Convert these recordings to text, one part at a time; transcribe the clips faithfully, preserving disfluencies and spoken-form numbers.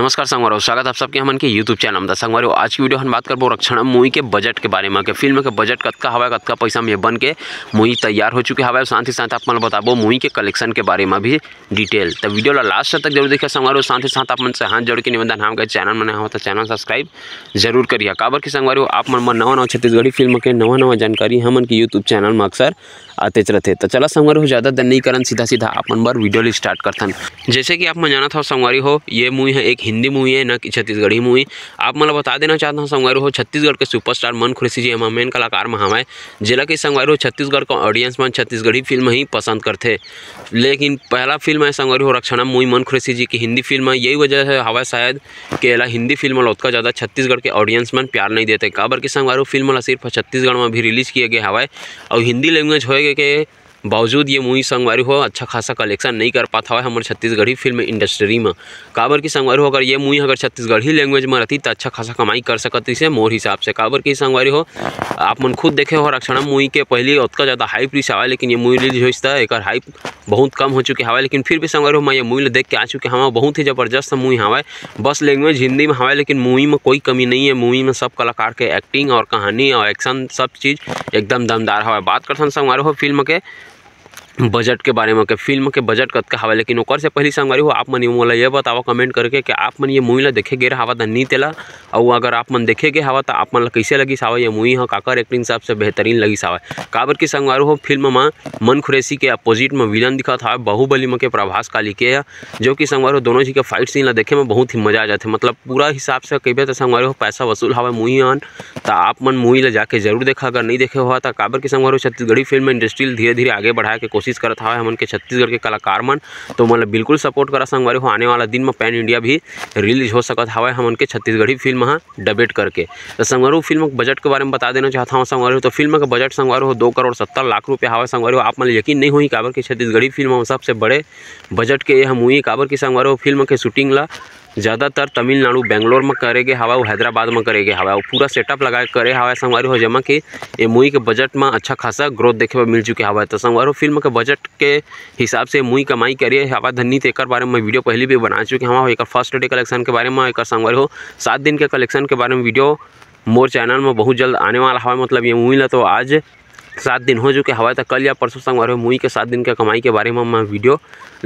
नमस्कार संगवारी हो, स्वागत आप सबके हमन के YouTube चैनल में। त संगवारी हो, आज की वीडियो हम बात करबो रक्षणम मूवी के बजट के बारे में, के फिल्म के बजट कतका हवय, कतका पैसा में ये बन के मूवी तैयार हो चुके हवय। साथ ही साथ आप मन ल बताबो मूवी के कलेक्शन के बारे में भी डिटेल। त वीडियो ला लास्ट तक जरूर देखिए संगवारी हो। साथ ही साथ आप मन से हाथ जोड़ के निवेदन, हम के चैनल में नया हो तो चैनल सब्सक्राइब जरूर करिए, काबर कि संगवारी हो, आप मन बर नवा नवा छत्तीसगढ़ी फिल्म के नवा नवा जानकारी हमन के YouTube चैनल में अक्सर आतेच रथे। त चला संगवारी हो, ज़्यादा देर नहीं करन, सीधा सीधा आप मन बर वीडियो ला स्टार्ट करथन। जैसे कि आप मन जानत हो संगवारी हो, ये मूवी है एक हिंदी मूवी है, न कि छत्तीसगढ़ी मूवी। आप मन ला बता देना चाहत हूँ संगवारी हो, छत्तीसगढ़ के सुपरस्टार मन कुरैशी जी एमा मेन कलाकार में हवय, जेला कि संगवारी हो छत्तीसगढ़ के ऑडियंस मन छत्तीसगढ़ी फिल्म ही पसंद करथे। लेकिन पहला फिल्म है संगवारी हो रक्षणम मूवी मन कुरैशी जी की हिंदी फिल्म है, यही वजह है हवय शायद कि एला हिंदी फिल्म ला ओतका ज़्यादा छत्तीसगढ़ के ऑडियंस मन प्यार नहीं देते, काबर कि संगवारी हो फिल्म ला सिर्फ छत्तीसगढ़ में भी रिलीज किए गए हवय और हिंदी लैंग्वेज होए के बावजूद ये मूवी संगवारी हो अच्छा खासा कलेक्शन नहीं कर पात हवय हमर छत्तीसगढ़ी फिल्म इंडस्ट्री में। काबर कि संगवारी हो, अगर ये मूवी अगर छत्तीसगढ़ी लैंग्वेज में रहती त अच्छा खासा कमाई कर सकत रहिसे मोर हिसाब से। काबर कि संगवारी हो, आप मन खुद देखे हो रक्षणम मूवी के पहली ओतका ज़्यादा हाइप रिस आवे, लेकिन ये मूवी रिलीज होइस त एकर हाइप बहुत कम हो चुके हवय। लेकिन फिर भी संगवारी हो, मैं ये मूवी ला देख के आ चुके हवं, बहुत ही जबरदस्त मूवी हवय। बस लैंग्वेज हिंदी में हवय, लेकिन मूवी में कोई कमी नहीं है। मूवी में सब कलाकार के एक्टिंग और कहानी और एक्शन सब चीज़ एकदम दमदार हवय। बात करथन संगवारी हो फिल्म के बजट के बारे में, के फिल्म के बजट कतका हवय, लेकिन ओकर से पहली संगवारी हो, आप मन मोला ये बतावा कमेंट करके कि आप मन ये मूवी ला देखे गे रहा हवा धन नहीं तेला, अउ अगर आप मन देखे गे हवा त आप मन ला कैसे लगिस हवय ये मूवी ह, काकर एक्टिंग सबसे बेहतरीन लगिस हवय। काबर कि संगवारी हो फिल्म म मन कुरैशी के अपोजिट में विलन दिखत हवय बाहुबली म के प्रभास कालिके ह, जो कि संगवारी हो दोनों जी के फाइट सीन ला देखे में बहुत ही मजा आ जाथे। मतलब पूरा हिसाब से कहिबे त संगवारी हो पैसा वसूल हवय मूवी हन, त आप मन मूवी ला जाके जरूर देखा, अगर नहीं देखे हो त। काबर कि संगवारी हो छत्तीसगढ़ी फिल्म इंडस्ट्री ला धीरे धीरे आगे बढ़ाए के कोशिश करत हवय हमन के छत्तीसगढ़ के कलाकार मन, तो ओमन ला बिल्कुल सपोर्ट करा संगवारी हो। आने वाला दिन में पैन इंडिया भी रिलीज हो सकत हवय हमन के छत्तीसगढ़ी फिल्म ह डबेट करके। तो संगवारी हो फिल्म के बजट के बारे में बता देना चाहत हवं संगवारी हो, तो फिल्म के बजट संगवारी हो दो करोड़ सत्तर लाख रुपया हवय संगवारी हो। आप मन ला यकीन नहीं होही, काबर कि छत्तीसगढ़ी फिल्म म सबसे बड़े बजट के यह मूवी, काबर कि संगवारी हो फिल्म के शूटिंग ला ज़्यादातर तमिलनाडु बेंगलोर में करे गे हवय अउ हैदराबाद में करे गे हवय अउ पूरा सेटअप लगा के करे हवय संगवारी हो, जेमा कि ये मूवी के बजट में अच्छा खासा ग्रोथ देखे बर मिल चुके हवय। तो संगवारी हो फिल्म के बजट के हिसाब से मूवी कमाई करे हवय धन नहीं, तेकर बारे में वीडियो पहले भी बना चुके हवं। एकर फर्स्ट डे कलेक्शन के बारे में, एकर संगवारी हो सात दिन के कलेक्शन के बारे में वीडियो मोर चैनल में बहुत जल्द आने वाला हवय। मतलब ये मूवी ला तो आज सात दिन हो चुके हवय, त कल या परसों संगवारी हो मूवी के सात दिन के कमाई के बारे में मैं वीडियो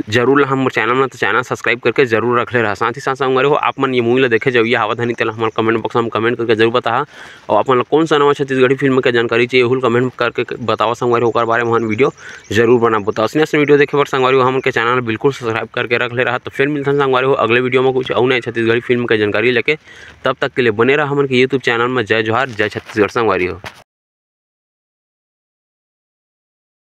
जरूर ला हमर चैनल में, तो चैनल सब्सक्राइब करके जरूर रख ले रहा। साथ ही साथ संगवारी हो आप मन ये मूवी ला देखे जइया हवा धनी तेला हमर कमेंट बॉक्स में कमेंट करके जरूर बताहा, और आप मन ला कौन सा नवा छत्तीसगढ़ी फिल्म के जानकारी चाहिए, उहुल कमेंट करके बतावा संगवारी हो, ओकर बारे में हम वीडियो जरूर बनाबो। तो असने असने वीडियो देखे बर संगवारी हो हमन के चैनल बिल्कुल सब्सक्राइब करके रख ले रहा। तो फिर मिलथन संगवारी हो अगले वीडियो में कुछ अउ नए छत्तीसगढ़ी फिल्म के जानकारी लेके। तब तक के लिए बने रहा हमन के YouTube चैनल में। जय जोहार, जय छत्तीसगढ़ संगवारी हो।